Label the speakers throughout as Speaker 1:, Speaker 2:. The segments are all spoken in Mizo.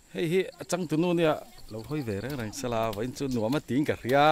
Speaker 1: Hei hi a changtunu nia lo hawi ve reng reng sela vawiin chu nuam a tiin ka hria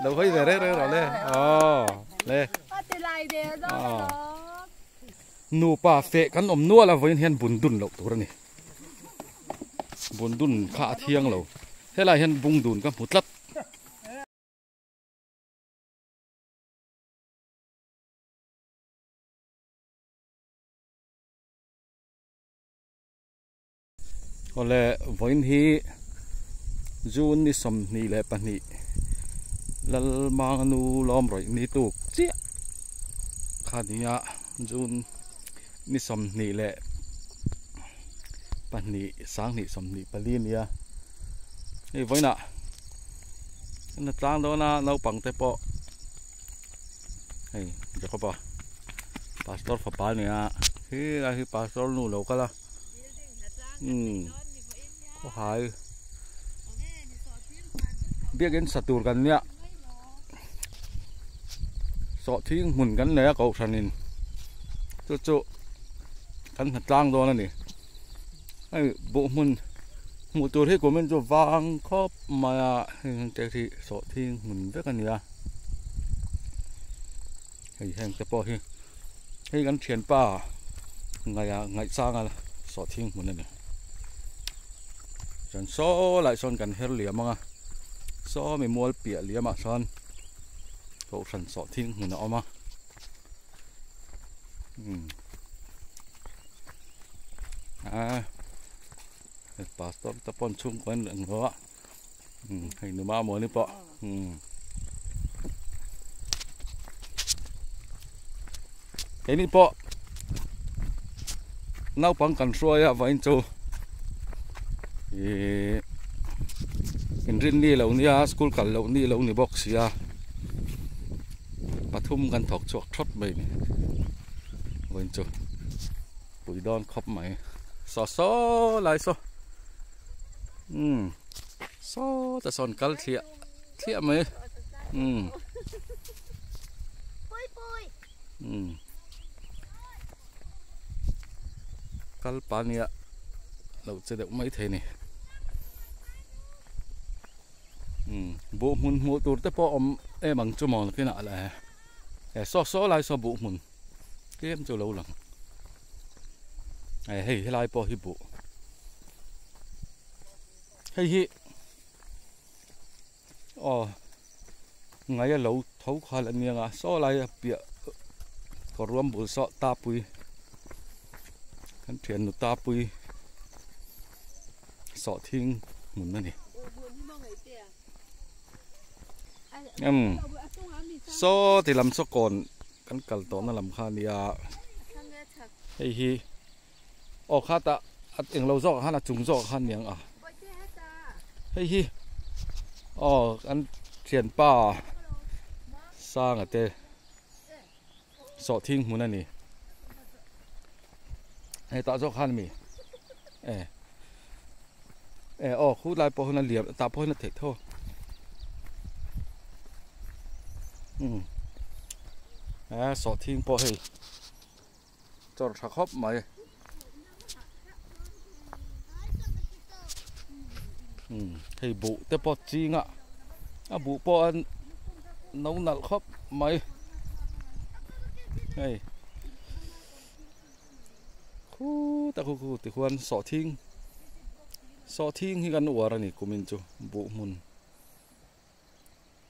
Speaker 1: lo hawi ve reng reng rawh le aw le aw nupa feh kan awm nual a vawiin hian bun dun loh tur a ni bun dun kha a thiang lo helaiah hian bung dun ka hmu tlat. Awle vawiin hi June ni 22 Lalmanganu lawm rawih ni tuk chiah kha nia June ni 22 2024 nia hei vawiinah na tlang dawn a naupang te pawh hei Jacob-a pastor fapa a ni a helai hi pastor nu lo kal a umm khawhai biakin sa tur kan nia sawhthing hmun kan nei a kohhranin chu chu kan hna tlang dawn a ni hei buh hmun hmuh tur hi kumin chu vang khawp mai a heng te hi sawhthing hmun vek a ni a hei heng te pawh hi hei kan thianpa ngaih ah ngaihchang a sawhthing hmun a ni chuan saw lai sawn kan her liam ang a saw mi mual piah liam ah sawn kohhran sawhthing hmun a awm a umm ah pastor te pawn chhungkua an rawn haw a umm hei numa mawni pawh umm keini pawh naupang kan hruai a vawiin chu ihh inrinni lo nia school kal loh ni lo ni bawk sia pathum kan thawk chhuak thawt mai a ni vawiin chu pui dawn khawp mai saw saw lai saw umm saw ta sawn kal thliah thliah mai umm umm kal pa nia lo che deuh mai thei a ni umm buh hmun hmuh tur te pawh awm em ang chu maw nakinah le he saw saw lai saw buh hmun tlem chu lo lang hei helai pawh hi buh hei hi aw ngai a lo tho khal a nia nga saw lai a piah kawr ruam bul saw tapui kan thiannu tapui sawhthing hmun a ni umm saw ti lam saw kawn kan kal tawhna lam kha a nia hei hi aw khatah a englo zawk ah khan a chung zawk ah khan niang a hei hi aw kan thianpa sanga te sawhthing hmun a ni hetah zawk khan mi e e aw khu lai pawh hian a liam tah pawh hian a theih tho umm he sawhthing pawh hei chawr tha khawp mai umm hei buh te pawh ching a a buh pawh a no nalh khawp mai hei khut a khu khu tikhuan sawhthing sawhthing hi kan uar a ni kumin chu buh hmun.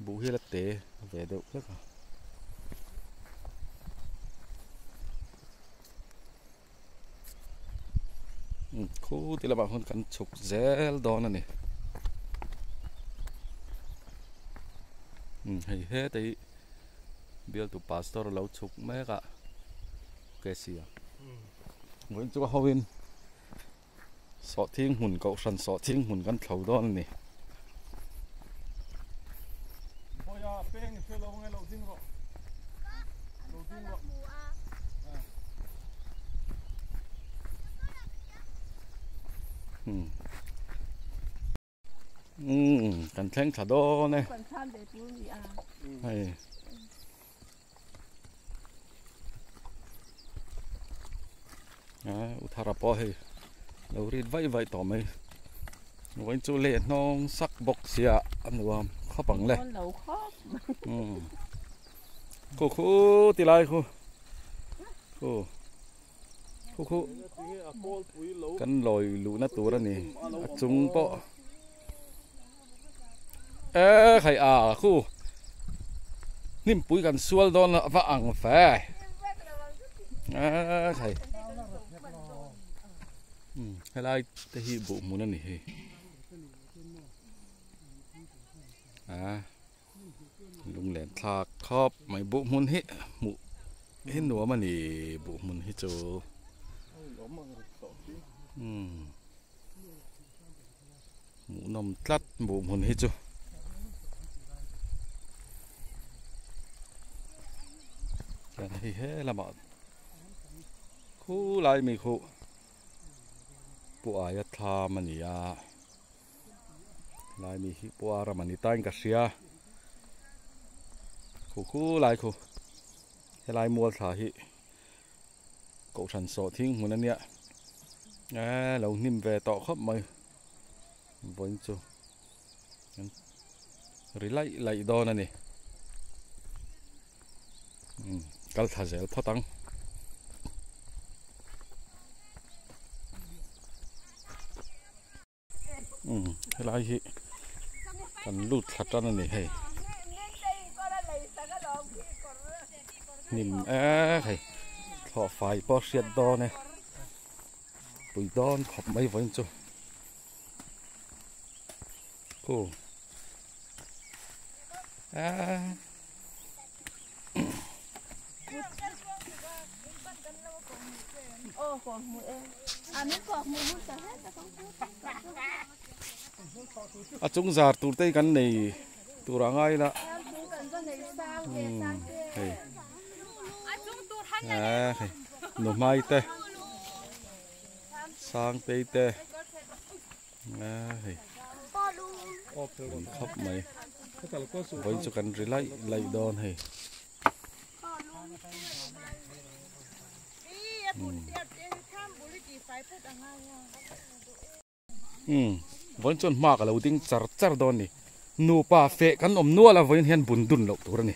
Speaker 1: Buh hi a la te ve deuh hlek a. Khu ti lamah khawn kan chhuk zel dawn a ni. Hei heta hi bialtu pastor a lo chhuk mek a Kesia. Vawiin chu a hoin Sawhthing hmun kohhran sawhthing hmun kan thlo dawn a ni. Bawiha peng i hre lo nge lo ding rawh. Lo ding rawh. Hmm. Umm kan thleng thla dawn e.
Speaker 2: Kan thlam ve tur ni a.
Speaker 1: Hei. A u thara pawh hei lo rit vaih vaih tawh mai. Vawiin chu leh hnawng sak bawk sia a nuam khawp ang le. Khu khu ti lai khu khu khu khu kan lawi luhna tur a ni a chung pawh e khai a khu hnimpui kan sual dawn a va ang fe e khai helai te hi buh hmun a ni hei a lunglen thlak khawp mai buh hmun hi hmuh hi nuam a ni buh hmun hi chu umm hmuhnawm tlat buh hmun hi chu. Chuan hei he lamah khulai mi khuh Pu aia thlam a ni a lai mi hi Pu a ram a ni ta in ka hria khu khu lai khu helai mual thla hi kohhran sawh thing hmun a nia eee lo hnim ve tawh khawp mai vawiin chu ri laih laih dawn a ni umm kal thla zel phawt ang. Umm helai hi kan lut thla tan a ni hei hnim ek hei thlawh fai pawh hriat dawn e pui dawn khawp mai vawiin chu khu eee. A chung zar tur te hi kan nei tur a ngai la hei eee hei nu hmai te sang tei te eee hei an khawp mai vawiin chu kan ri laih laih dawn hei. Umm vawiin chuan hma ka lo ding char char dawn a ni nupa feh kan awm nual a vawiin hian bun dun loh tur a ni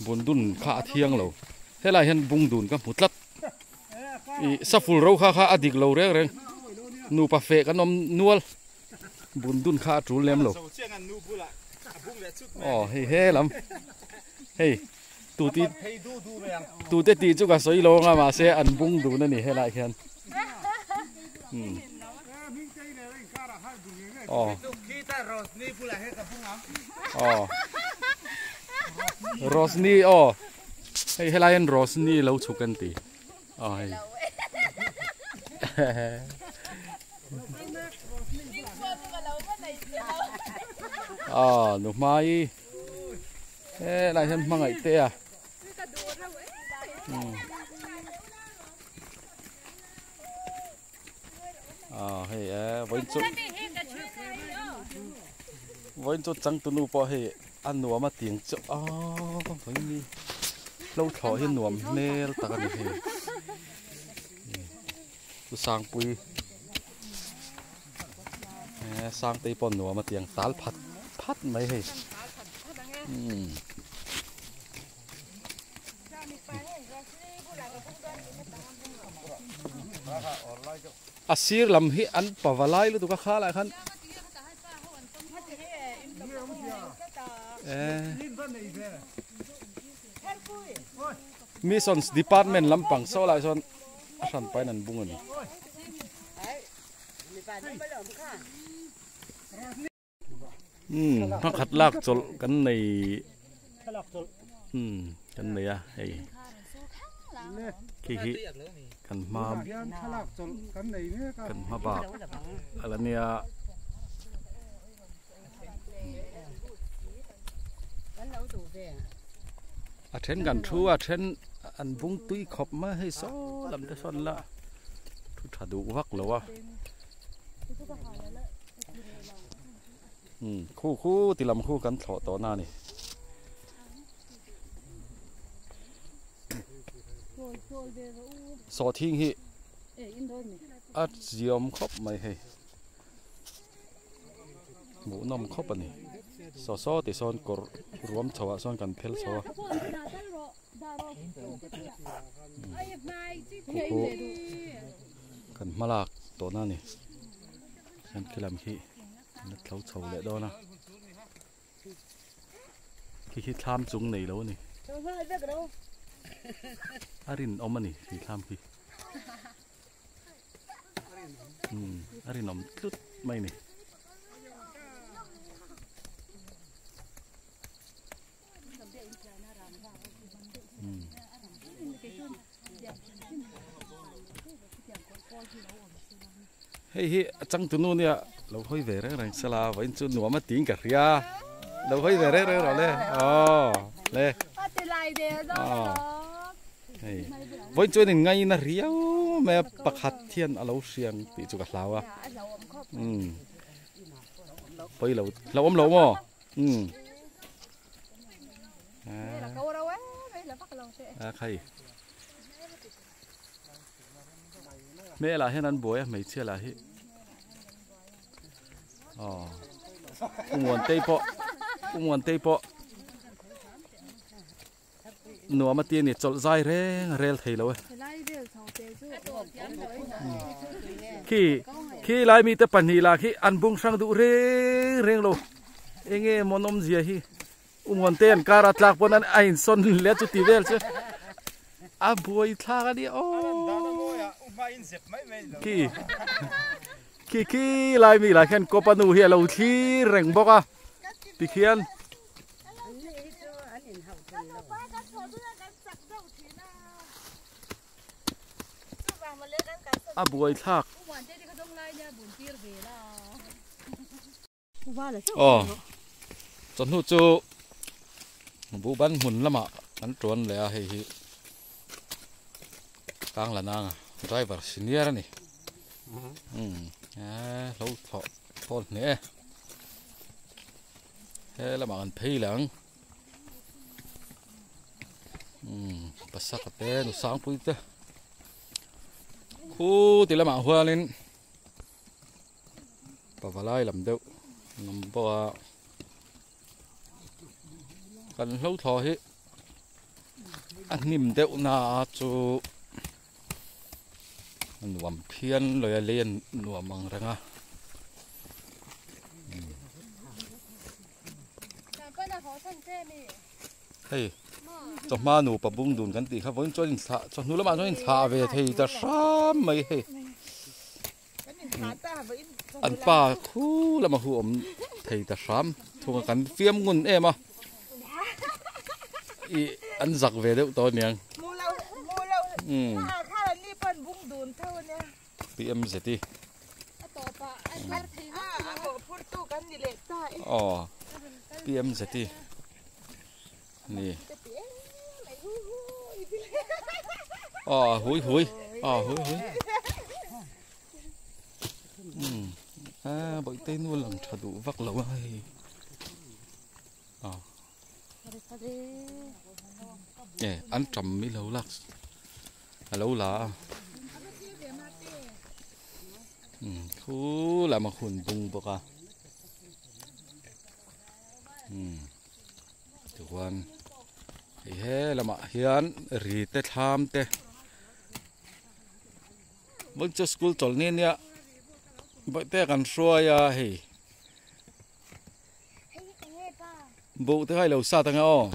Speaker 1: bun dun kha a thiang lo helaiah hian bung dun ka hmu tlat ih saful ro kha kha a dik lo reng reng nupa feh kan awm nual. Bun dun kha a tul lem lo. Aw hei he lam hei tu ti tu te tih chu ka sawi lo anga mahse an bung dun a ni helai hian. Hmm. Aw. Aw. Rosni aw. Hei helai hian Rosni lo chhuk an ti. Aw hei. Aw nu hmai helai hian hmangaih te a aw hei e vawiin chu vawiin chu changtunu pawh hei a nuam a tiang chu aw vawiin ni hlo thlawh hi nuam hmel tak a ni hei. Chu Sangpui eh Sangtei pawh nuam a tiang tal phat phat mai hei umm a sir lam hi an pava lai lutuk a kha lai khan eh Missions department lampang saw lai sawn a hran pahin an bung a ni. Umm hmakhat lak chawlh kan nei umm kan nei a hei khi hi kan hma kan hma bak a la nia. A then kan thu a then an bung tui khawp mai hei saw lam te sawn la thu tha duh vak lo a umm khu khu ti lam khu kan thlawh tawh na a ni. Sawhthing hi a ziawm khawp mai hei. Hmuhnawm khawp a ni. Saw saw ti sawn kawr ruam chho ah sawn kan phel chho a. Khu khu kan hma lak tawhna a ni. Chuan khi lam khi kan la thlo chho leh dawn a. Khi khi thlam chung nei lo a ni. A rinawm a ni khi thlam khi. Umm a rinawm tlut mai a ni. Hei hi a changtunu nia lo hawi ve reng reng sela vawiin chu nuam a tiin ka hria lo hawi ve reng reng rawh le aw le aw hei vawiin chuan in ngaina riau mai a pakhat hian a lo hriang tih chu ka hlau a umm pawi lo hlauhawm lo maw umm a khai. Hmel ah hian an buai a hmeichhia lah hi aw Umuantei pawh Umuantei pawh nuam a ti a ni chawlh zai reng a rel thei lo e khi khi lai mite pahnih lah khi an bung hrang duh reng reng lo enge maw an awmzia hi. Umuante an kar a tlak pawn a insawn leh chu ti vel chu a buai thlak a nia aw khi khi khi lai mi lah khian kawpa nu hi a lo thlir reng bawk a tikhian a buai thlak. Aw chawhnu chu buhban hmun lamah an tuan leh a hei hi tang la nang a driver senior a ni umm eee lo thlawh thawl hneh e he lamah kan phei leh ang umm pasaka te nu sangpui te khu ti lamah huanin. Pavalai lam deuh an awm bawk a kan hlo thlawh hi a hnim deuh na a chu a nuam phian lawih a lei a nuam ang reng a. Hei chawhma nupa bung dun kan tih kha vawiin chuan inthlah chawhnu lamah chuan inthlah ve thei ta hram mai hei. An pa khu lama hu awm thei ta hram thung a kan fiam ngun em a ih an zak ve deuh tawh aniang umm PMZ i aw PMZ i ni aw hui hui aw hui hui umm a bawihte nu lang tha duh vak lo a hei aw e an tam mi lo lak a lo la a umm khu lama hun bung bawk a umm. Tichuan hei he lamah hian ri te thlam te vawiin chu school chawlhni ania bawihte kan hruai a hei buh te kha ilo sat ang e aw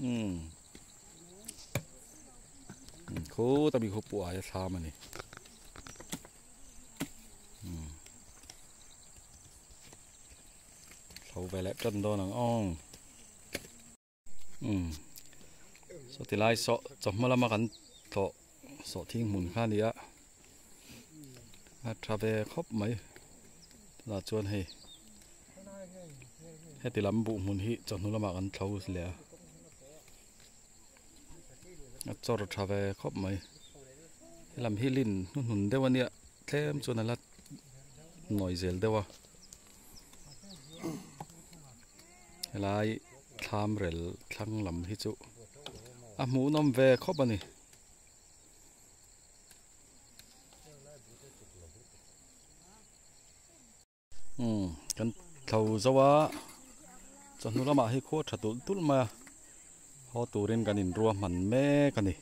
Speaker 1: umm khuta mi khupu aia thlam a ni. Thlo ve leh tan dawn ang aw. Umm saw ti lai saw chawhma lama kan tlawh sawh thing hmun kha a ni a a tha ve khawp mai tunah chuan hei heti lam buh hmun hi chawhnu lamah kan thlo leh a a chawr tha ve khawp mai helam hi lin hnuhnun deuh a nia tlem chuan a la nawi zel deuh a. Helai thlam rel thlang lam hi chu a hmuhnawm ve khawp a ni. Umm kan thlo zo a chawhnu lamah hi khua tha tulh tulh mai a haw turin kan inrua hman mek a ni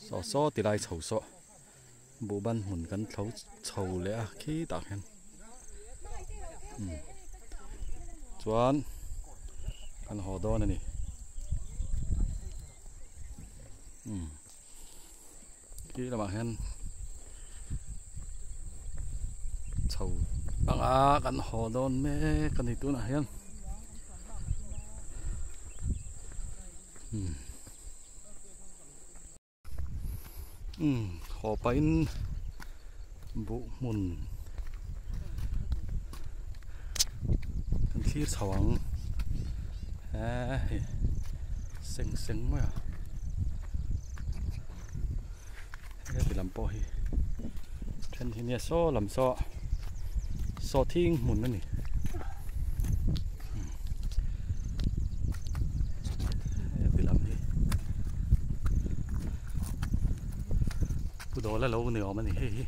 Speaker 1: saw saw ti lai chho saw buhban hmun kan thlo chho leh a khitah khian umm chuan kan haw dawn a ni umm. Khi lamah hian chho anga kan haw dawn mek a ni tunah hian umm umm haw pahin buh hmun kan thlir chho ang he hei seng seng mai a heti lam pawh hi then hi nia saw lam saw saw thing hmun a ni heti lam hi pu dawla lo ni awm a ni hei hi.